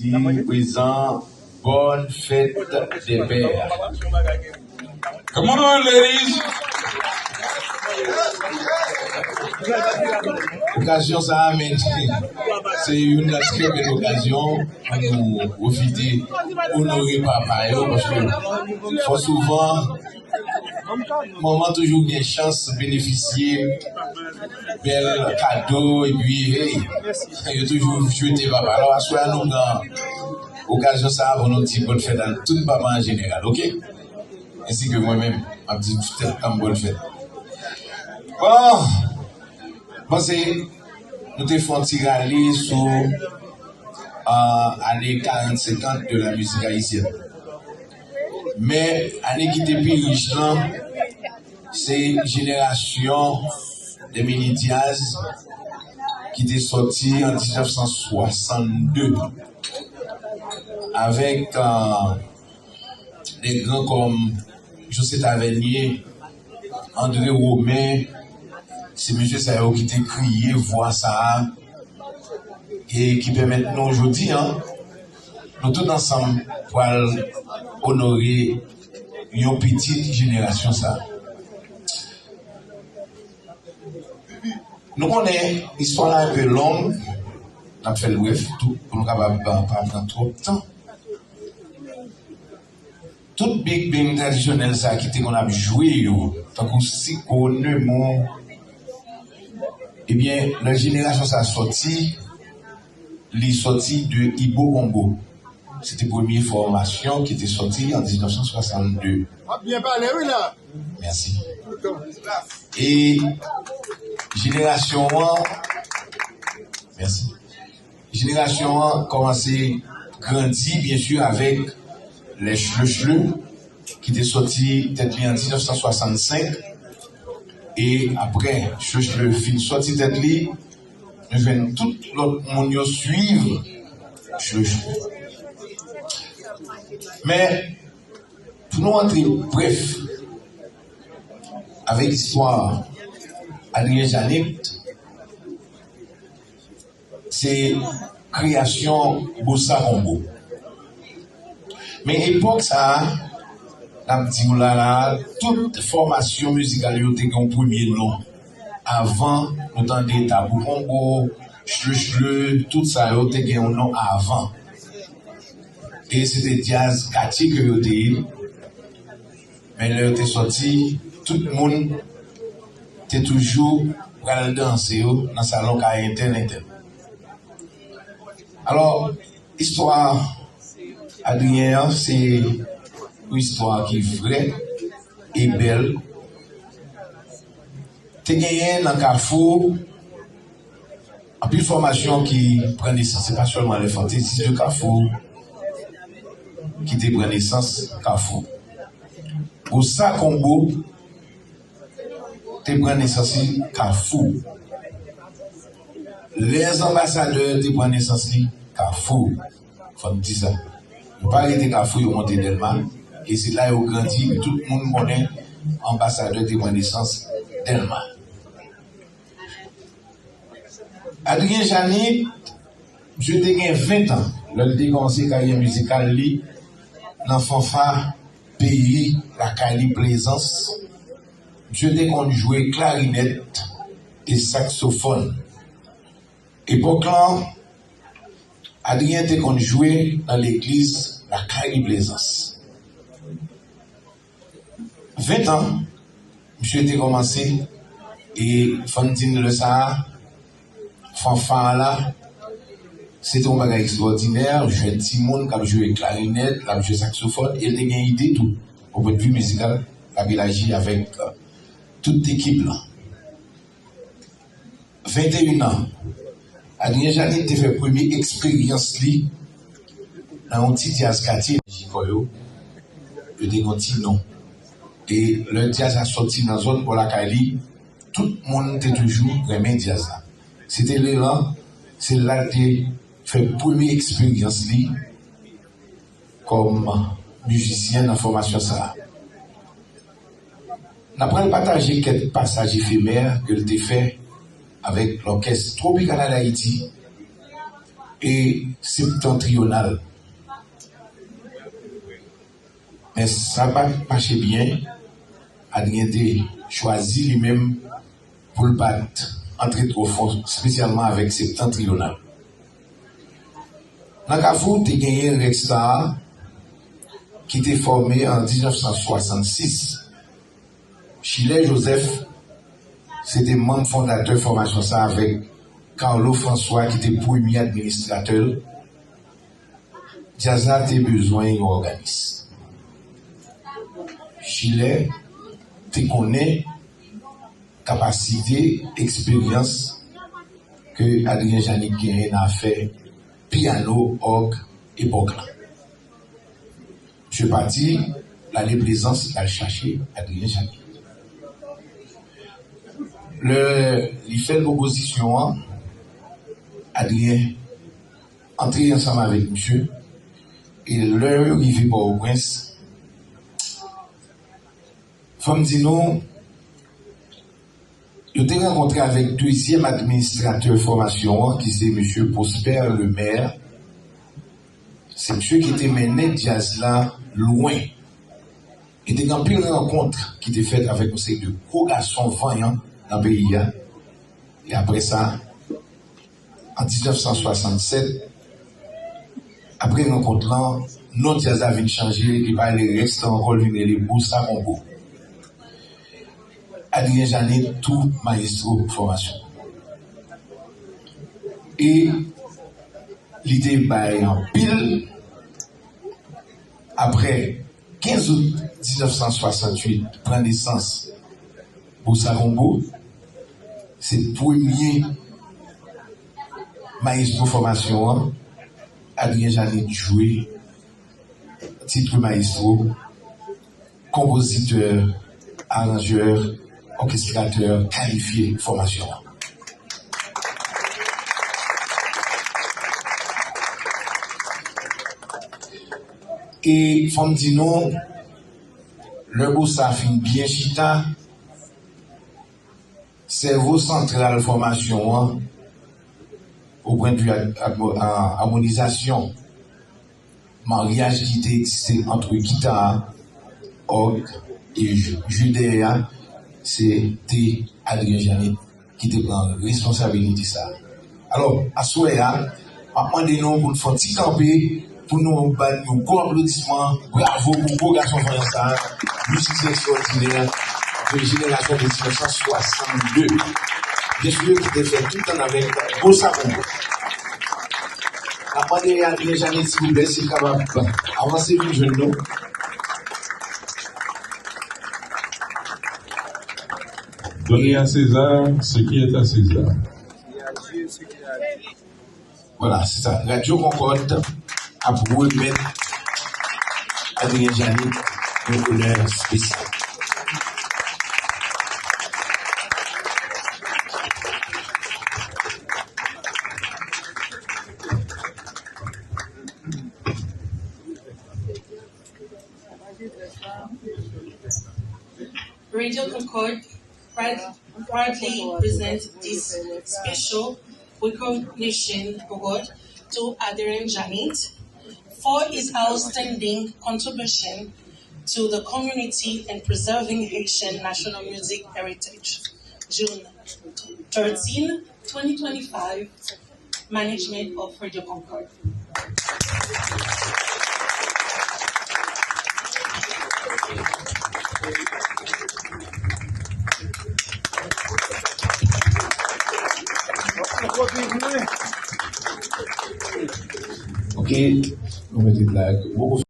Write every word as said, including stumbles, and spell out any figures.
Di prezan, bonne fête des pères. Come on, ladies! Okazyon sa a, men, se youn nan trè bèl okazyon pou nou pwofite onore papa yo, paske fò souvan, manman toujou gen chans benefisye bèl kado, epi, hey, yo toujou swete papa. Alò, aswè a, nou pran okazyon sa a pou nou di bòn fèt a tout papa an jeneral, oke? Ensi ke mwen menm, m ap di tout tèt pa m bòn fèt. Bon, m panse nou te fè yon ti rale sou, euh, ane karant senkant de la mizik ayisyèn. Men, ane ki te pi rich lan, se jenerasyon de Mini Jazz ki te sòti an diznèf san swasannde, avèk, euh, de gran kòm José Tavernier, André Romain, se mesye sa yo ki te kreye vwa sa a, e ki pèmèt nou jodi a, nou tout ansanm pral onore yon pitit jenerasyon sa a. Nou konnen istwa la enpe long, n ap fè l brèf tou, pou nou kapab pa, pa pran twòp tan. Tout big band tradisyonèl sa ki te konn ap jwe yo, tankou Siko, Nemon, ebyen, lè jenerasyon sa sòti, li sòti de Ibo Kongo. Se te premye fòmasyon ki te sòti an diznèf san swasannde. W ap byen pale, wi, la. Mèsi. E jenerasyon an, mèsi. Jenerasyon an kòmanse grandi, byen si, avèk lè Chle Chle, ki te sòti tèt li an diznèf san swasannsenk. E apre Chle Chle fin sòti tèt li, nou jwenn tout lòt moun yo swiv Chle Chle. Men, pou nou antre brèf avèk istwa Adrien Jeannette, se kreyasyon Bossa Kongo. Men epòk sa a, n ap di w la, la, tout fòmasyon mizikal yo te gen yon premye non. Avan, nou tande Tabou Kongo, Chle Chle, tout sa yo te gen yon non avan. E se te djaz katye ke yo te ye. Men lè yo te sòti, tout moun te toujou pral danse yo nan salon kay entèl entèl. Alò, istwa Adrien an, se yon istwa ki vrè e bèl. Te genyen nan Kafou anpil fòmasyon ki pran nesans, se pa sèlman lè fantezi de Kafou ki te pran nesans Kafou. Bossa Kongo te pran nesans li Kafou. Lè Anbasadè te pran nesans li Kafou. Fò n di sa. Yo pa rete Kafou, yo monte Dèlma. E se la yo grandi, men tout moun konnen Anbasadè te pran nesans Dèlma. Adrien Jeannette, misye te gen ven tan lè l te kòmanse karyè mizikal li nan fanfa peyi lakay li, Plezans. Misye te konn jwe klarinèt e saksofòn. Epòk lan, Adrien te konn jwe nan legliz lakay li, Plezans. Ven tan, misye te kòmanse, e fò n di n lè sa a, fanfa a la, se te yon bagay ekstwòdinè, jèn timoun k ap jwe klarinèt, l ap jwe saksofòn, e l te gen ide tou, o pwennvi mizikal, l ap elaji avèk, euh, tout ekip lan. Venteyen an, Adrien Jeannette te fè premye eksperyans li nan yon ti djaz katye. Jikò yo, yo te gen yon ti non. E lè djaz la sòti nan zòn bò lakay li, tout moun te toujou renmen djaz la. Se te Lelan, se la l te fè premye eksperyans li kòm mizisyen nan fòmasyon sa a. N ap pral pataje kèk pasaj efemè ke l te fè avèk lòkès Tropicana d'Haïti, e septantriyonal. Men sa pa t mache byen, Adrien te chwazi li menm pou l pa t antre twò fon, espesyalman avèk septantriyonal. Nan Kafou, te genyen Rèks sa a ki te fòme an diznèf san swasannsis. Chilè Joseph se te manm fondatè fòmasyon sa a avèk Carlo François ki te premye administratè l. Djaz la te bezwen yon òganis. Chilè te konnen kapasite, eksperyans ke Adrien Jeannick genyen nan afè pyano, òg epòk la. Misye pati, l ale Plezans, l al chache Adrien Jeannick. Lè li fè l pwopozisyon an, Adrien antre ansanm avèk misye, e lè yo rive Pòtoprens, fò m di nou, yo te rankontre avèk dezyèm administratè fòmasyon an, ki se mesye Prosper Lemaire. Se misye ki te mennen djaz la lwen. E te gen anpil rankont ki te fèt avèk yon seri de gwo gason vanyan nan peyi a. E apre sa, an diznèf san swasannsèt, apre rankont lan, non djaz la vin chanje, li pa rele Rèks la ankò, li vin rele Bossa Congo. Adrien Jeannick tou mayestwo fòmasyon. E li te bay anpil. Apre kenz out diznèf san swasantuit, pran nesans Bossa Congo, se premye mayestwo fòmasyon an, Adrien Jeannick jwe tit mayestwo, konpozitè, aranjè, òkestratè kalifye fòmasyon an. E fò m di nou, lè bossa fin byen chita, sèvo santral fòmasyon an, o pwennvi amonizasyon, maryaj ki te egziste ant gita a, òg e jwe dèyè a, se te Adrien Jeannick ki te pran responsabilite sa a. Alò, aswè a, m ap mande nou pou n fè yon ti kanpe, pou nou ban yon gwo aplodisman, bravo pou gwo gason vanyan sa a, mizik ekstwòdinè de jenerasyon de diznèf san swasanndde. Byen sou ki te fè tout tan avèk Bossa Congo. N ap mande Adrien Jeannick, silvouplè, si l kapab avanse vin jwenn nou. Donnez à César ce qui est à César. Voilà, c'est ça. Radio Concorde ap remèt Adrien Jeannick yon onè espesyal. Radio Concorde proud-, proudly presents this special recognition award to Adrien Jeannick for his outstanding contribution to the community and preserving Haitian national music heritage. June thirteen, twenty twenty-five, management of Radio Concorde. Ok, nou mete la.